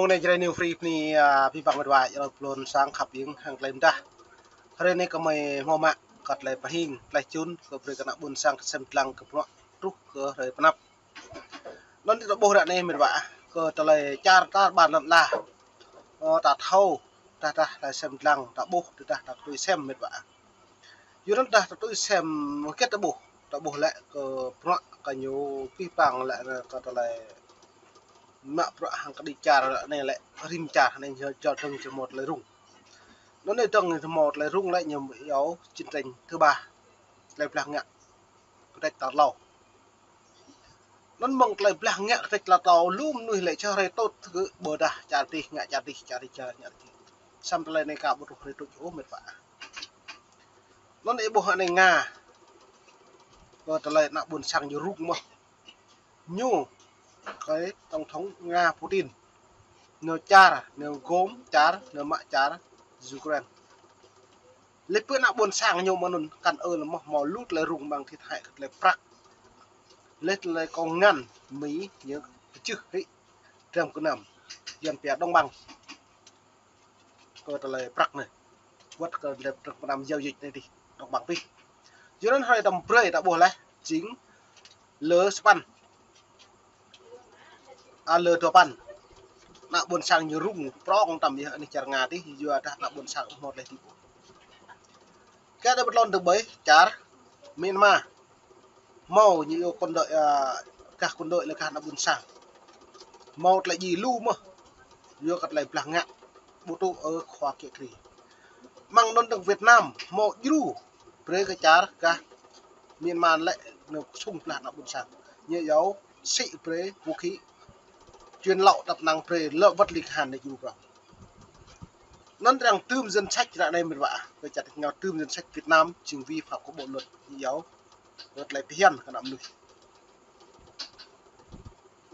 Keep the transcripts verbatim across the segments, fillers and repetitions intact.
Mông anai Jrai New Free bơni, a, abih bang mĕt wa, yơh ƀlŏn sang khăp ing hăng tơlơi mơdah. Hrơi anai gơmơi hmâo mă kơ tơlơi pơhing, tơlơi čun, kơ brơi kơ ană ƀôn sang kơ sem dlăng kơ bruă truh kơ hrơi pơanăp. Anŭn ta ƀuh ră anai mĕt wa, kơ tơlơi čar ta ƀar lŏn ala. Ơ, ta thâo, tơdah, tơdah tơlơi sem dlăng, ta ƀuh, tơdah, tơdah tui sem mĕt wa. Yua anŭn tơdah ta tui sem hơget ta ƀuh, ta ƀuh lĕ kơ bruă kơ ñu abih bang lĕ kơ tơlơi mă bruă hăng kơđi čar anai lĕ rĭm čar anai ñu čar dơ̆ng či hmâo tơlơi rŭng. Anŭn anai dơ̆ng či hmâo tơlơi rŭng lĕ ñu iâu chiến tranh thứ ba. Tơlơi blah ngă kơdrĕč tal klâo. Anŭn mơ̆ng tơlơi blah ngă kơdrĕč tal klâo lu mơnuih lĕ čơhrơi tŭt kơ ƀôdah čar dih ngă čar dih, čar dih čar ngă dih. Samơ̆ tơlơi anai ka ƀu truh hrơi tŭč ôh mĕt wa. Anŭn ih ƀuh anai Nga. Kơ tơlơi ană ƀôn sang ñu rŭng mơ̆n. Ñu, kơ tổng thống Nga Putin. Ñu čar, ñu gôm čar, ñu mă čar Ukraine. Lĕ pơ ană ƀôn sang ñu mơ̆ng anŭn kăn ơ lĕ mơ̆n hmâo lu tơlơi rŭng ƀăng thiệt hại kơ tơlơi prăk. Lĕ tơlơi kông ngăn Mi ñu pơčeh hĭ dram gơnam. Yuan pia đóng băng. Kơ tơlơi prăk anai. Wơ̆t kơ tơlơi prăk pơnam giao dịch anai dih. Đóng băng pih. Yua anŭn hrơi tơm brơi ta ƀuh lĕ jing lơ sapăn. A, lơ duapăn. Ană ƀôn sang ñu rŭng prŏng tơm yơh anih čar Nga dih, yua dah ană ƀôn sang hmâo tơlơi dih ƀuh. Kơ đe ƀlŏn tơm ƀơi čar Myanmar. Hmâo ñu iâu quân đội, a, gah quân đội lĕ gah ană ƀôn sang. Hmâo tơlơi djai lu mơ̆n. Yua kơ tơlơi blah ngă. Ƀu tŭ ơ khua kiă kriê. Mơ̆ng anŭn tơ̆ng Việt Nam, hmâo djru. Brơi kơ čar gah Myanmar lĕ ñu sung blah ană ƀôn sang. Ñu iâu sĭ brơi vũ khí. Chuyên lậu tăp năng brơi lơ wơ̆t ling khan ñu djru prŏng. Anŭn arăng tơm danh sách ră anai mĕt wa. Kơ čar ngă tơm danh sách Việt Nam jing vi phạm kơ bộ luật ñu iâu. Luật lĕ phiăn kơ ană mơnuih.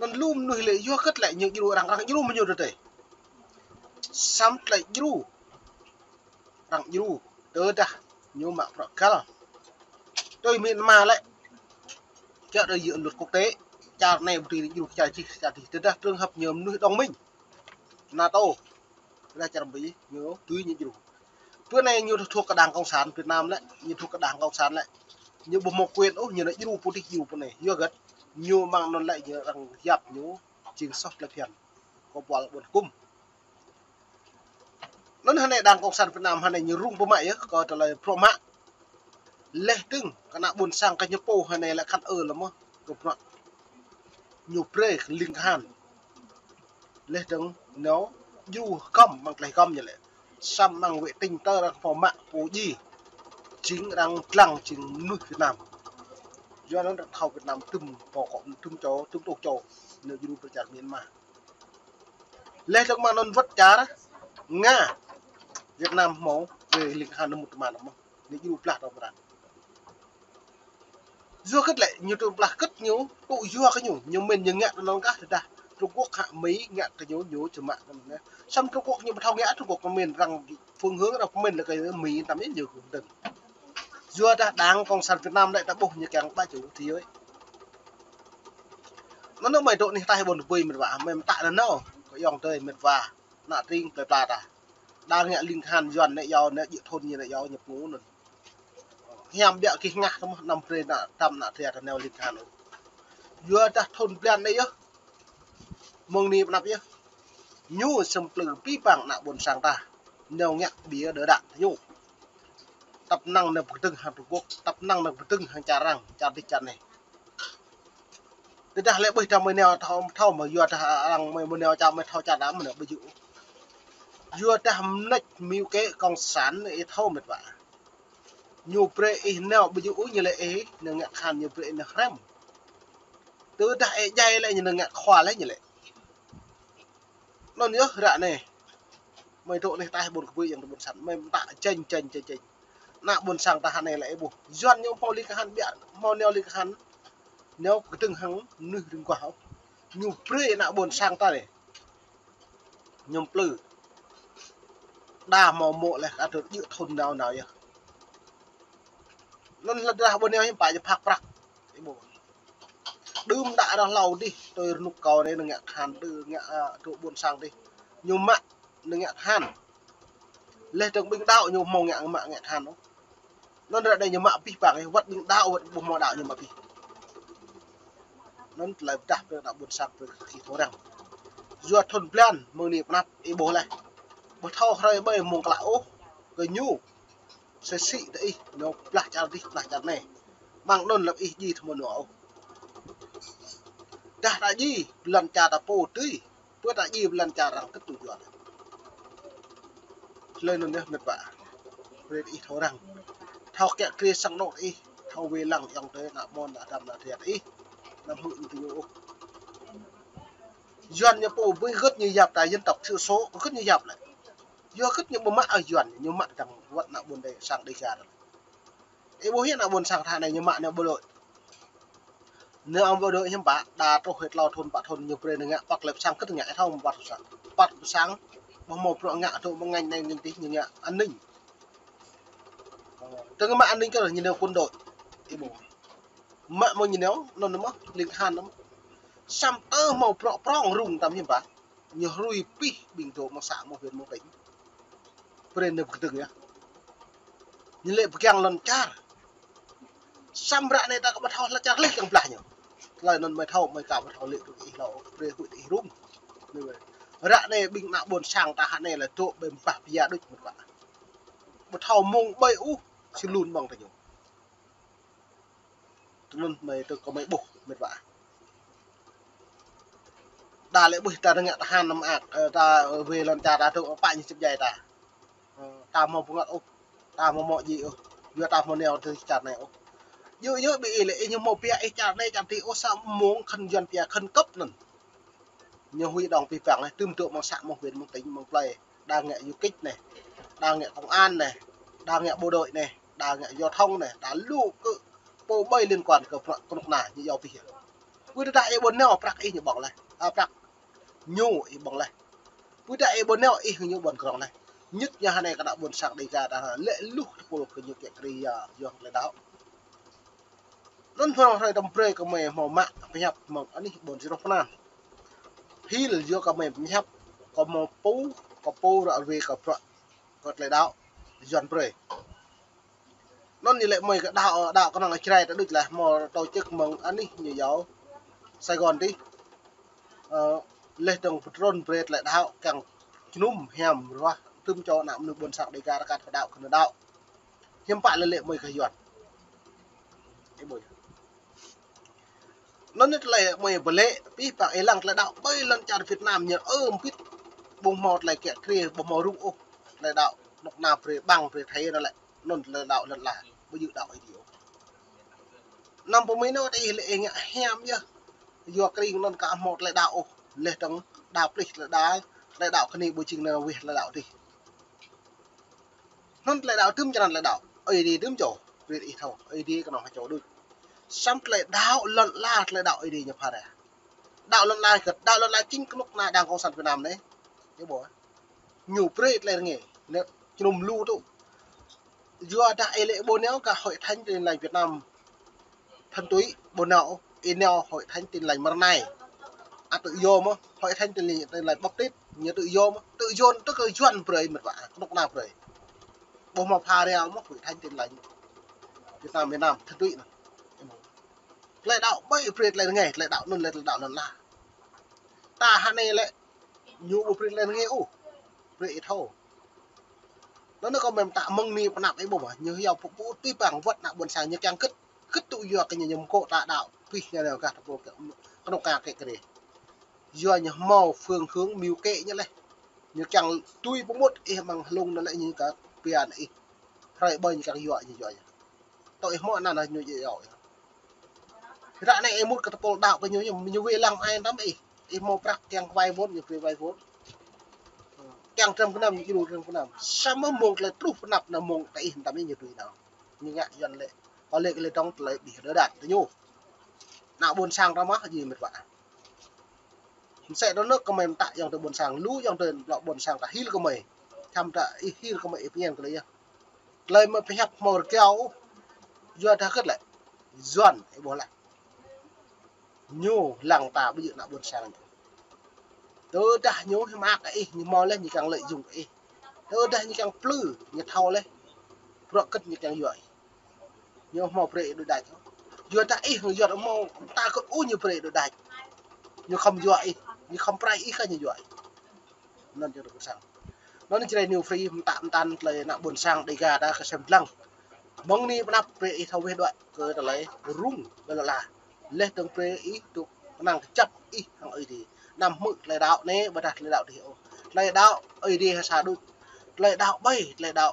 Anŭn lu mơnuih lĕ yua hơget lĕ ñu djru arăng, arăng djru mơ̆ ñu tơdơi. Samơ̆ tơlơi djru. Arăng djru. Tơdah ñu mă bruă găl. Tui Myanmar lĕ. Kiă tui yua luật quốc tế. Čar anai ƀu dưi djru čar čih, čar čih. Tơdah trường hợp ñu mơnuih đồng minh. NATO. Tơdah čar Mỹ ñu tui ñu djru. Pơ anai ñu thuộc kơ Đảng Cộng sản Việt Nam lĕ, ñu thuộc kơ Đảng Cộng sản lĕ. Ñu ƀu hmâo quyền ôh, ñu nao djru pô dih djru pô anai. Yua hơget, ñu mơ̆ng anŭn lĕ ñu arăng yap ñu jing soh tơlơi phiăn. Kơ buăl ƀôn kŭm. Anŭn hơnai Đảng Cộng sản Việt Nam hơnai ñu rŭng pơmă yơh, kơ tơlơi bruă mă. Leh dơ̆ng, kơ ană ƀôn sang kơ ñu pô hơnai lĕ kăn ơ lĕ mơ̆n, kơ bruă. Ñu brơi kơ ling khan. Leh dơ̆ng, ñu djru hơgŏm, mơ̆ng tơlơi hơgŏm ñu lĕ. Samơ̆ mơ̆ng vệ tinh tơ arăng pô mă, pô djai. Jing arăng dlăng, jing mơnuih Việt Nam. Yua anŭn arăng thâo Việt Nam tŭm pô kŏ, tŭm čô, tŭm tôh čô. Ñu djru pơ čar Myanmar. Leh dơ̆ng mơ̆ng anŭn wơ̆t čar Nga. Việt Nam hmâo, brơi ling khan anŭn mŭt tơman mơ̆n. Ñu djru blah tơm pran. Yua hơget lĕ, ñu djru blah hơget ñu, tŭ yua kơ ñu, ñu mĭn ñu ngă tơ anŭn kah tơdah. Trung Quốc hă Mỹ ngă kơ ñu, ñu či mă tơm anŭn. Samơ̆ Trung Quốc ñu ƀu thâo ngă, Trung Quốc kơ mĭn arăng phương hướng arăng mĭn lĕ kơ Mỹ tơm ñu kơ dơ̆ng. Yua dah Đảng Cộng sản Việt Nam lĕ ta ƀuh ñu kiăng ƀă ču thế giới. Anŭn anŭn mơi dŏ anih ataih ƀôn tơpui mĕt wa, mơi mơtă anŭn anŭn, kơ ayŏng adơi mĕt wa, ană tring plơi pla ta. Đang ngă ling khan Yuan anai iâu, anai djơ̆ thun ñu anai iâu, ñu pơngu anŭn. Hiam biă kih ngă tơmơ̆ anăm brơi ană tăm ană tria ta nao ling khan ôh. Yua dah thun blan anai yơh. Mơ̆ng anai pơanăp yơh. Ñu sem plư abih bang ană ƀôn sang ta. Nao ngă ƀiă đơ đă ñu. Tăp năng nao pơkơdơ̆ng hăng Trung Quốc, tăp năng nao pơkơdơ̆ng hăng čar arăng, čar dih čar anai. Tơdah lĕ ƀuh dah mơi nao thâo, thâo mơi yua dah arăng mơi, mơi nao čar mơi thâo čar đam mơi nao ƀu djơ̆. Yua dah mơneč mơ̆ng kơ cộng sản ih thâo mĕt wa. Ñu brơi ih nao ƀu djơ̆ ñu lĕ ih, nao ngă khan ñu brơi ih nao hrăm. Tơdah ih djai lĕ ñu nao ngă khua lĕ ñu lĕ. Anŭn yơh ră anai. Mơi dŏ anih ataih ƀôn kơpui yang ƀôn sang. Mơi mơtă janh, janh, janh, janh. Ană ƀôn sang ta hơnai lĕ ih ƀuh. Yuan ñu hmâo ling khan biă, hmâo nao ling khan. Nao kơdơ̆ng hăng mơnuih rĭm guah ôh. Ñu brơi ană ƀôn sang ta anai. Ñu plư. Đa hmâo mô̆ leh kơ tơ djơ̆ thun nao nao yơh. Anŭn lĕ dah ƀôn nao hiư̆m pă ñu phak prăk. Ih ƀuh. Đưm đă rah hlâo dih, tui rơnŭk kâo anai nao ngă khan đơ ngă, a, dŏ ƀôn sang dih. Ñu mă, ñu ngă tơhan. Leh dơ̆ng ƀing đaŏ ñu hmâo ngă mă ngă tơhan ôh. Anŭn ră anai ñu mă abih bang, wơ̆t ƀing đaŏ, wơ̆t ƀu hmâo đaŏ ñu mă abih. Anŭn tơlơi pơdah brơi ană ƀôn sang brơi kơ ih thâo răng. Yua thun blan mơ̆ng anai pơ anăp ih ƀuh laih. Ƀu thâo hrơi ƀơi mông klă ôh kơ ñu. Sĭ sĭ tơ ih, ñu blah čar adih, blah čar anai. Mơ̆ng anŭn lăp ih djai thâo mơnuă ôh. Dah ta djai, blan čar ta pô tui. Pơ ta djai blan čar arăng kơt tui Yuan. Tơlơi anŭn yơh met wa. Brơi ih thâo răng. Thâo kiă kriê sang anŏ ih, thâo wai lăng ayŏng adơi ană mơnuih ană dăm ană triă ih. Anăm hmư̆ ñu tui ñu ôh. Yuan ñu pô ƀu gơ̆t ñu yap ta dân tộc thiểu số, gơ̆t ñu yap lĕ. Yua gơ̆t ñu ƀu mă ôh Yuan, ñu mă dơ̆ng wơ̆t ană ƀôn đe sang Đêga. Ih ƀuh yơh ană ƀôn sang tha anai ñu mă ană bộ đội. Ană bộ đội hiư̆m pă, đa truh hĭ tlâo thun pă thun ñu brơi ñu ngă păk lĕ pơ sang kơt ngă ih thâo păt pơ sang. Păt pơ sang, ƀu hmâo bruă ngă dŏ mơ̆ng ngành anai ngành adih ñu ngă an ninh. Tơ̆ng mă an ninh kơ ñu nao quân đội. Ih ƀuh. Mă mơ̆ng ñu nao, anŭn mơ̆, ling tơhan mơ̆. Samơ̆ tơ hmâo bruă prŏng rŭng tơm hiư̆m pă. Ñu hrui pih ƀing dŏ mơ̆ng să mơ̆ng huyện mơ̆ng tỉnh. Brơi ñu pơkơdơ̆ng yơh. Ñu lĕ pơkiăng lŏn čar. Samơ̆ ră anai ta kơ ƀu thâo lŏn čar leh kiăng blah ñu. Tơlơi anŭn mơi thâo, mơi ka ƀu thâo lĕ tui ih hlâo, brơi huĭ tơ ih rŭng. Ră anai ƀing ană ƀôn sang ta hă anai lĕ dŏ ƀơi bah bia đôč met wa. Ƀu thâo mông ƀơi ôh, sĭ lun ƀơ̆ng tơ ñu. Tơ anŭn mơi tơ kơ mơi ƀuh met wa. Đa lĕ ƀuh ta ngă tơhan mơak, ơ, ta, ơ, wai lŏn čar ta dŏ pă ñu čĕp djai ta. Ơ, ta hmâo pơngăt ôh, ta hmâo mơ̆ djai ôh, yua ta hmâo nao tơ čar anai ôh. Yua, yua ƀing ih lĕ ih ñu hmâo pia ih čar anai čar adih ôh samơ̆ mơ̆ng khân Yuan pia khân cấp anŭn. Ñu hui đong pih păng leh, tơm dŏ mơ̆ng să mơ̆ng huyện mơ̆ng tỉnh mơ̆ng plơi. Đa ngă du kích anai, đa ngă công an anai, đa ngă bộ đội anai, đa ngă giao thông anai, đa lu kơ pô ƀơi liên quan kơ bruă kơnuk kơna ñu iâu pih. Pơ tơdah ih ƀu nao prăk ih ñu ƀơ̆ng leh, a prăk ñu ih ƀơ̆ng leh. Pơ tơdah ih ƀu nao ih ñu ƀơ̆ng krong leh. Ñĕt ñu hă anai kơ ană ƀôn sang Đêga ta lĕ luh tơpul kơ ñu kiă kriê yua tơlơi đaŏ. Anŭn hmâo hrơi tơm brơi kơ mơi hmâo mă pơhiăp mơ̆ng anih ƀôn Sirôh Pơnam. Hil yua kơ mơi pơhiăp kơ hmâo pô, kơ pô ră ruai kơ bruă kơ tơlơi đaŏ Yuan brơi. Anŭn ñu lĕ mơi kơ đaŏ, đaŏ kơnơ̆ng Jrai ta đôč leh hmâo tổ chức mơ̆ng anih ñu yua Sài Gòn adih. Ơ, leh dơ̆ng pơtrŭn brơi tơlơi đaŏ kiăng jơnum hiam ruah tơm čô ană mơnuih ƀôn sang Đêga rơkăt pơđaŏ kơ ană đaŏ. Hiư̆m pă lĕ lĕ mơi kơ Yuan. Ih ƀuh. Anŭn ñu tơlơi mơi ƀu lĕ, pih păng ih lăng tơlơi đaŏ ƀơi lŏn čar Việt Nam ñu ơ mpit ƀu hmâo tơlơi kiă kriê, ƀu hmâo rŭng ôh. Tơlơi đaŏ kơnuk kơna brơi ƀăng brơi thâo anŭn lĕ. Anŭn tơlơi đaŏ lŏn ala, ƀu djơ̆ đaŏ ih dih ôh. Anăm pơmĭn ôh tơ ih lĕ ih ngă hiam yơh. Yua kơring anŭn ka hmâo tơlơi đaŏ ôh. Leh dơ̆ng đa plih tơlơi đaŏ, tơlơi đaŏ kơ anai ƀu jing nao weh tơlơi đaŏ adih. Anŭn tơlơi đaŏ tơm črăn tơlơi đaŏ. Ơi Adai tơm čô, brơi ih thâo, Ơi Adai kơnơ̆ng hơčô đôč. Samơ̆ tơlơi đaŏ lŏn ala, tơlơi đaŏ Ơi Adai ñu phara. Đaŏ lŏn ala kơ, đaŏ lŏn ala jing kơnuk kơna đang cộng sản Việt Nam anai. Ih ƀuh. Ñu brơi tơlơi rơngai, lĕ jơnum lu tŭ. Yua dah ih lĕ ƀu nao kơ Hội Thánh Tin Lành Việt Nam thuần túy, ƀu nao, ih nao Hội Thánh Tin Lành Mrơnai. A tự do mơ̆, Hội Thánh Tin Lành, Tin Lành Baptist, ñu tự do mơ̆, tự do tức là Yuan brơi met wa, kơnuk kơna brơi. Ƀu hmâo phara mơ̆ Hội Thánh Tin Lành Việt Nam, Việt Nam thuần túy anŭn. Tơlơi đaŏ ƀơi brơi tơlơi rơngai, tơlơi đaŏ anŭn lĕ tơlơi đaŏ lŏn ala. Ta hă anai lĕ ñu ƀu brơi tơlơi rơngai ôh. Brơi ih thâo. Anŭn kơ mơi pơtă mơ̆ng anai pơ anăp ih ƀuh mơ̆, ñu yua pơpŭ tui păng wơ̆t ană ƀôn sang ñu kiăng kơt, kơt tŭ yua kơ ñu ñu mơkŏ ta đaŏ pih ñu nao gah tơpul kơnuk kơna kiă kriê. Yua ñu hmâo phương hướng mưu kế ñu leh. Ñu kiăng tui pơmŭt ih mơ̆ng hlung anŭn lĕ ñu kơ pia anŭn ih. Hrơi ƀơi ñu kiăng yua ñu yua ñu. Tơl ih hmâo anăn ñu djai yơh. Ră anai ih mŭt kơ tơpul đaŏ kơ ñu, ñu, ñu wai lăng ai tăm ih. Ih hmâo prăk kiăng vay vốn, ñu brơi vay vốn. Kiăng trăm kơnăm, ñu djru trăm kơnăm. Samơ̆ mông tơlơi truh pơ anăp anŭn mông tơ ih tăm ih ñu tui nao. Ñu ngă Yuan lĕ. Kơ lĕ kơ lĕ dŏng tơlơi ƀing đơ đan tơ ñu. Ană ƀôn sang ta mơ̆, djai met wa. Mơsĕ tơ anŭn kơ mơi pơtă ayŏng adơi ƀôn sang, lu ayŏng adơi ƀlŏr ƀôn sang ta hil kơ mơi. Čăm ta ih hil kơ mơi ih pơñen kơ lĕ yơh. Tơlơi mơi pơhiăp hmâo rơgao, yua dah kơt lĕ. Yuan, ih ƀuh lĕ. Ñu lăng ta ƀu djơ̆ ană ƀôn sang ñu. Tơdah ñu hơmă kơ ih, ñu hmâo laih, ñu kiăng lợi dụng kơ ih. Tơdah ñu kiăng plư, ñu thâo laih. Bruă kơ̆t ñu kiăng yua ih. Ñu hmâo brơi ih đuaĭ đač. Yua dah ih, yua dah hmâo, ta kơ̆t ôh ñu brơi ih đuaĭ đač. Ñu khŏm yua ih, ñu khŏm prai ih kơ ñu yua ih. Anŭn jing ƀôn sang. Anŭn Jrai New Free mơtă mơtăn tơlơi ană ƀôn sang Dega ta kơsem dlăng. Mơ̆ng anai pơ anăp brơi ih thâo weh đuaĭ kơ tơlơi rŭng ƀơi lŏn ala. Laih dơ̆ng brơi ih dŏ kơnang kơjăp ih hăng Ơi Adai. Anăm hmư̆ tơlơi đaŏ anai ƀôdah tơlơi đaŏ adih ôh. Tơlơi đaŏ Ơi Adai ha sa đôč. Tơlơi đaŏ ƀai, tơlơi đaŏ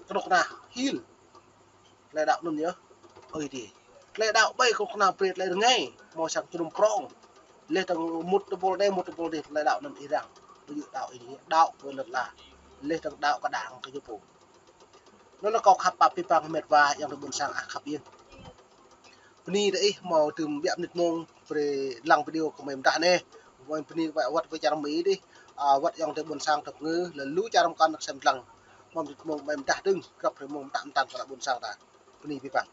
kơnuk kơna hil. Tơlơi đaŏ anŭn yơh Ơi Adai. Tơlơi đaŏ ƀai kơnuk kơna brơi tơlơi rơngai, hmâo sang jơnum prŏng. Laih dơ̆ng mŭt tơpul anai, mŭt tơpul adih, tơlơi đaŏ anŭn ih răng. Ƀu djơ̆ đaŏ Ơi Adai, đaŏ kơ lŏn ala. Laih dơ̆ng đaŏ kơ Đảng kơ ñu pô. Anŭn kâo khăp pap abih bang met wa ayŏng adơi ƀôn sang ah khăp yơh. Bơni kơ ih hmâo tŭm biă mơnit mông brơi lăng video kơ mơi mơdah anai. Mơi bơni kơ wơ̆t wơ̆t čar Mi adih, a, wơ̆t ayŏng adơi ƀôn sang tơpă ngư, lơ̆m lu čar mơkăn kơsem dlăng. Hmâo mơnit mông mơi mơdah dơ̆ng, grăp hrơi mông mơtă mơtăn kơ ană ƀôn sang ta. Bơni abih bang.